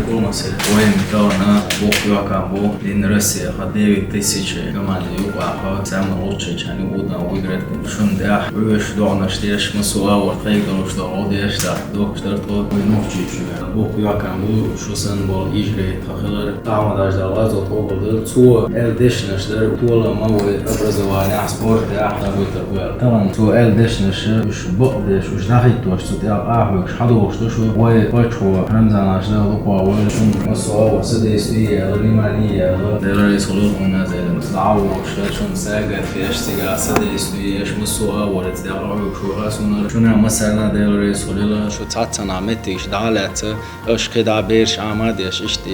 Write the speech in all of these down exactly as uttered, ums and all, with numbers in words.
Томас, вайн талана бокъ йоакан бу, дин Россия ха девять тысяч команда юкъаха, самый лучший чани удан выиграть. Шун дях, уйш догнаш деш, масуа вот хайдолуш догу деш, да, докш дарту, уйнух чичу. Бокъ йоакан бу, шу сан бол ижре, тахилар, тамадаш да лазо тобалдыр, цо эл дешнаш дар, тола ма вай образование, спорт, да, да, бу Таман, цо аьлла дешнаш, уьш бакъдеш, уьш дӀахӀиттош, цу тӀехь ахьоьгуш хьадогӀуш ду шу, вай паччахьо Рамзан-Ӏаш да лукъа вай, шун массо а вар содействие яла, внимание яла. Дела реза хуьлда хьуна, Зелимха, дӀа а вогӀуш, шун сагатдеш, цига содействие еш, массо а вар, цу тӀехь ахьоьгуш ву хьасунара. Шуна массарна Дела реза хуьлийла, шу цхьаццанхьа меттигаш дӀа а лаьцна, аша кхидӀа бераш Ӏама а деш, иштта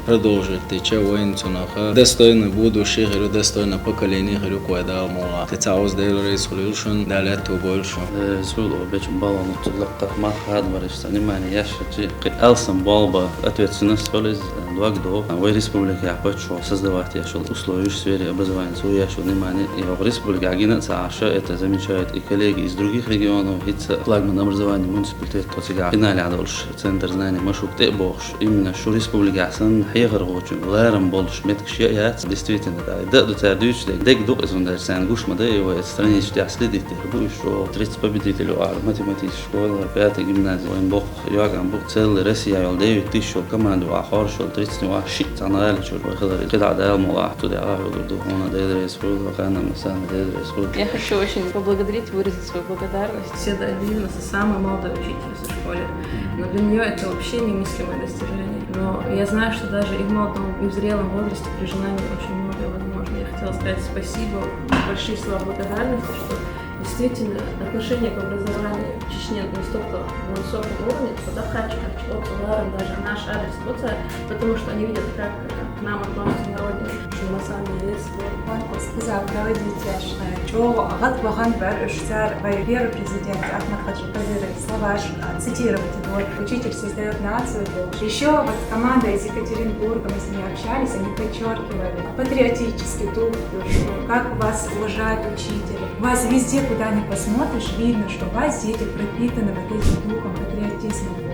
продолжить дича вайна цунах достойный будущее хир ю, достойный поколение хир ю кхой Дала мукъалахь. Те ца оз Дела реза хуьлийла шун, Дала аьтту бойла шун. Э, Расул, о, бечу балгӀа нуц лаккхара мах хадбараш ца внимание яшачи, кхин алсам болба ответственность хьол иза, э, дог до. Вай республика паччахьо создавать еш йолу условиеш сфере образования цо еш йолу внимание. И вай республика гина ца аша, это замечают и коллеги из других регионов, хӀинца флагман образования муниципалитет тхо цигахь финале долуш. Центр знаний машук тӀе а бохуш, именно шу республикехь санна хьехархочун ларам болуш меттигаш я а яц, действительно, да, дан а ду цара дуьйцуш дерг, дерг ду-кх иза, хӀунда аьлча царна гуш ма дай, и вай страницаш тӀехь следить дерг бу уьш, шо тридцать победителей ара математической школа, пятая гимназия, вайн боккха йоаган бу, целый Россия йолу девять тысяч йолу команда ваха, хорша йолу тридцать ваха, шиъ цхьана гӀала чуьра вай хилар. КхидӀа Дала мукъалахь цу тӀехь а хьоьгур ду, хьуна Дела реза хуьлда, ханна массарна Дела реза хуьлда. Я хочу очень поблагодарить, выразить свою благодарность Седа Альбина, самой молодой учительнице в школе. Но для нее это вообще немыслимое достижение. Но я знаю, что даже и в молодом, и в зрелом возрасте при желании очень многое возможно. Я хотела сказать спасибо, большие слова благодарности, что действительно отношение к образованию в Чечне на настолько высоком уровне, что так хочу, хочу, даже наш адрес, потому что они видят, как, э, к нам относятся на родине. Шуна сан деза, Маркус, кхузахь проводить еш, э, чӀогӀа гӀат бахана бара уьш цара, вай первый президент Ахмад-Хаджи Кадыровн словаш, э, цитировать дора. Учитель создаёт нацию, дора. Ещё вот команда из Екатеринбурга, мы с ними общались, они подчеркивали патриотический дух, дора, как вас уважают учителя. У вас везде, куда ни посмотришь, видно, что у вас дети пропитаны вот этим духом патриотизма, дора.